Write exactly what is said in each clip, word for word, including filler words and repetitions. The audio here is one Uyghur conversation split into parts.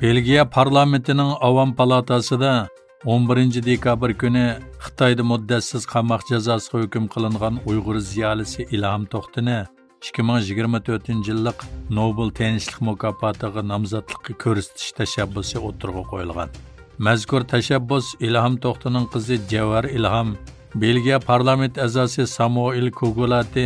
بېلگىيە پارلامېنتىنىڭ ئاۋام پالاتاسىدا ئون بىرىنچى دېكابىر كۈنى خىتايدا مۇددەتسىز قاماق جازاسىغا ھۆكۈم قىلىنغان ئۇيغۇر زىيالىيسى ئىلھام توختىنى ئىككى مىڭ يىگىرمە تۆتىنچى يىللىق نوبېل تىنچلىق مۇكاپاتىغا نامزاتلىققا كۆرسىتىش تەشەببۇسى ئوتتۇرىغا قويۇلغان. مەزكۇر تەشەببۇس ئىلھام توختىنىڭ قىزى جەۋھەر ئىلھام، بېلگىيە پارلامېنت ئەزاسى سامۇئېل كوگۇلاتى،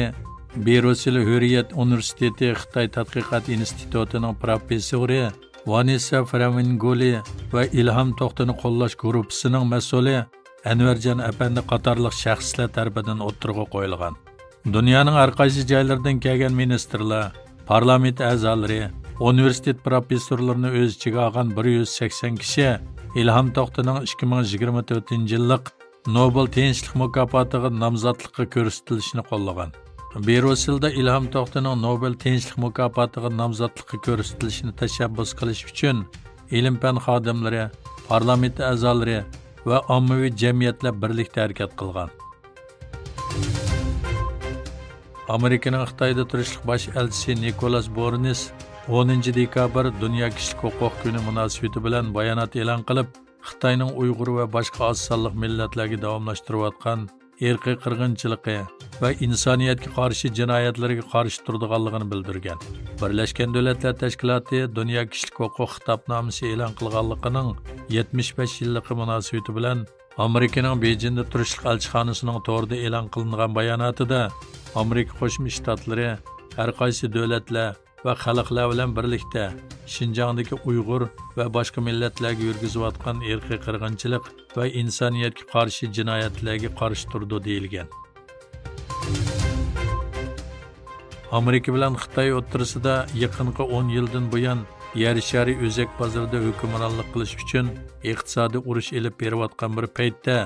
بريۇسسېل ھۆرىيەت ئۇنىۋېرسىتېتى خىتاي تەتقىقات ئىنستىتۇتىنىڭ پروفېسسورى ۋانېسسا فرامىنگولى ۋە ئىلھام توختىنى قوللاش گۇرۇپپىسىنىڭ مەسئۇلى ئەنۋەرجان ئەپەندى قاتارلىق شەخسلەر تەرىپىدىن ئوتتۇرىغا قويۇلغان. دۇنيانىڭ ھەر قايسى جايلىرىدىن كەلگەن مىنىستىرلار، پارلامېنت ئەزالىرى، ئۇنىۋېرسىتېت پروفېسسورلىرىنى ئۆز ئىچىگە ئالغان بىر يۈز سەكسەن كىشى ئىلھام توختىنىڭ ئىككى مىڭ يىگىرمە تۆتىنچى يىللىق نوبېل تىنچلىق مۇكاپاتىغا نامزاتلىققا كۆرسىتىلىشىنى قوللىغان. بريۇسسېلدا ئىلھام توختىنىڭ نوبېل تىنچلىق مۇكاپاتىغا نامزاتلىققا كۆرسىتىلىشىنى تەشەببۇس قىلىش ئۈچۈن ئىلىم-پەن خادىملىرى، پارلامېنت ئەزالىرى ۋە ئاممىۋى جەمئىيەتلەر بىرلىكتە ھەرىكەت قىلغان. ئامېرىكىنىڭ خىتايدا تۇرۇشلۇق باش ئەلچىسى نىكولاس بورنىس ئونىنچى دېكابىر دۇنيا كىشىلىك ھوقۇق كۈنى مۇناسىۋىتى بىلەن بايانات ئېلان قىلىپ، خىتاينىڭ ئۇيغۇر ۋە باشقا ئاز سانلىق مىللەتلەرگە داۋاملاشتۇرۇۋاتقان ئىرقىي قىرغىنچىلىقى ۋە ئىنسانىيەتكە قارشى جىنايەتلىرىگە قارشى تۇرىدىغانلىقىنى بىلدۈرگەن. بىرلەشكەن دۆلەتلەر تەشكىلاتى دۇنيا كىشىلىك ھوقۇق خىتابنامىسى ئېلان قىلغانلىقىنىڭ يەتمىش بەش يىللىقى مۇناسىۋىتى بىلەن ئامېرىكىنىڭ بېيجىڭدا تۇرۇشلۇق ئەلچىخانىسىنىڭ تورىدا ئېلان قىلىنغان باياناتىدا، ئامېرىكا قوشما شتاتلىرى ھەر قايسى دۆلەتلەر ۋە خەلقلەر بىلەن بىرلىكتە شىنجاڭدىكى ئۇيغۇر ۋە باشقا مىللەتلەرگە يۈرگۈزۈۋاتقان ئىرقىي قىرغىنچىلىق ۋە ئىنسانىيەتكە قارشى جىنايەتلەرگە قارشى تۇرىدۇ دېيىلگەن. ئامېرىكا بىلەن خىتاي ئوتتۇرىسىدا يېقىنقى ئون يىلدىن بۇيان يەر شارى ئۆزەك بازىرىدا ھۆكۈمرانلىق قىلىش ئۈچۈن ئىقتىسادىي ئۇرۇش ئېلىپ بېرىۋاتقان بىر پەيتتە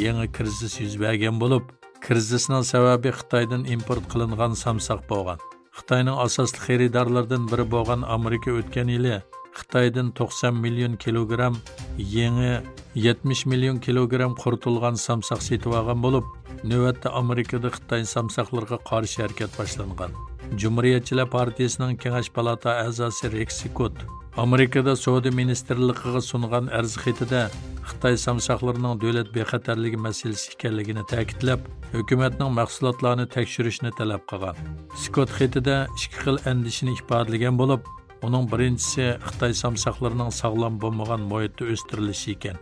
يېڭى كىرىزىس يۈز بەرگەن بولۇپ، كىرىزىسنىڭ سەۋەبى خىتايدىن ئىمپورت قىلىنغان سامساق بولغان. خىتاينىڭ ئاساسلىق خېرىدارلىرىدىن بىرى بولغان ئامېرىكا ئۆتكەن يىلى خىتايدىن توقسان مىليون كىلوگرام يېڭى، يەتمىش مىليون كىلوگرام قۇرۇتۇلغان سامساق سېتىۋالغان بولۇپ، نۆۋەتتە ئامېرىكىدا خىتاي سامساقلىرىغا قارشى ھەرىكەت باشلانغان. جۇمھۇرىيەتچىلەر پارتىيىسىنىڭ كېڭەش پالاتا ئەزاسى رىك سكوت ئامېرىكىدا سودا مىنىستىرلىقىغا سۇنغان ئەرز خېتىدە خىتاي سامساقلىرىنىڭ دۆلەت بىخەتەرلىكى مەسىلىسى ئىكەنلىكىنى تەكىتلەپ، ھۆكۈمەتنىڭ مەھسۇلاتلارنى تەكشۈرۈشنى تەلەپ قىلغان. سكوت خېتىدە ئىككى خىل ئەندىشىنى ئىپادىلىگەن بولۇپ، ئۇنىڭ بىرىنچىسى خىتاي سامساقلىرىنىڭ ساغلام بولمىغان مۇھىتتا ئۆستۈرۈلۈشى ئىكەن.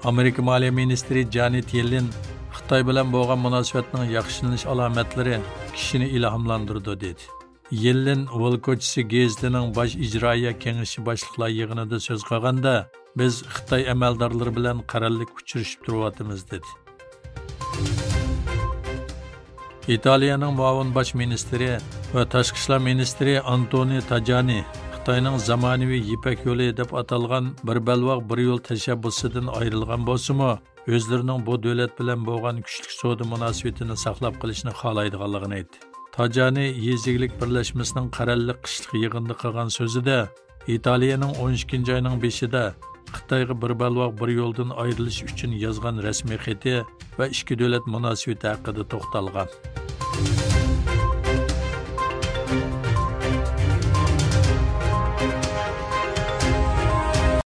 ئامېرىكا مالىيە مىنىستىرى جانېت يېللېن خىتاي بىلەن بولغان مۇناسىۋەتنىڭ ياخشىلىنىش ئالامەتلىرى كىشىنى ئىلھاملاندۇرىدۇ، دېدى. يېللېن ۋول كوچىسى گېزىتىنىڭ باش ئىجرائىيە كېڭىشى باشلىقلار يىغىنىدا سۆز قىلغاندا، بىز خىتاي ئەمەلدارلىرى بىلەن قەرەللىك ئۇچرىشىپ تۇرۇۋاتىمىز، دېدى. ئىتالىيەنىڭ مۇئاۋىن باش مىنىستىرى ۋە تاشقى ئىشلار مىنىستىرى ئانتونى تاجانى خىتاينىڭ زامانىۋى يىپەك يولى دەپ ئاتالغان بىر بەلباغ بىر يول تەشەببۇسىدىن ئايرىلغان بولسىمۇ، ئۆزلىرىنىڭ بۇ دۆلەت بىلەن بولغان كۈچلۈك سودا مۇناسىۋىتىنى ساقلاپ قېلىشنى خالايدىغانلىقىنى ئېيتتى. تاجانى يېزا ئىگىلىك بىرلەشمىسىنىڭ قەرەللىك قىشلىق يىغىنىدا قىلغان سۆزىدە، ئىتالىيەنىڭ ئون ئىككىنچى ئاينىڭ بېشىدا خىتايغا بىر بەلباغ بىر يولدىن ئايرىلىش ئۈچۈن يازغان رەسمىي خېتى ۋە ئىككى دۆلەت مۇناسىۋىتى ھەققىدە توختالغان.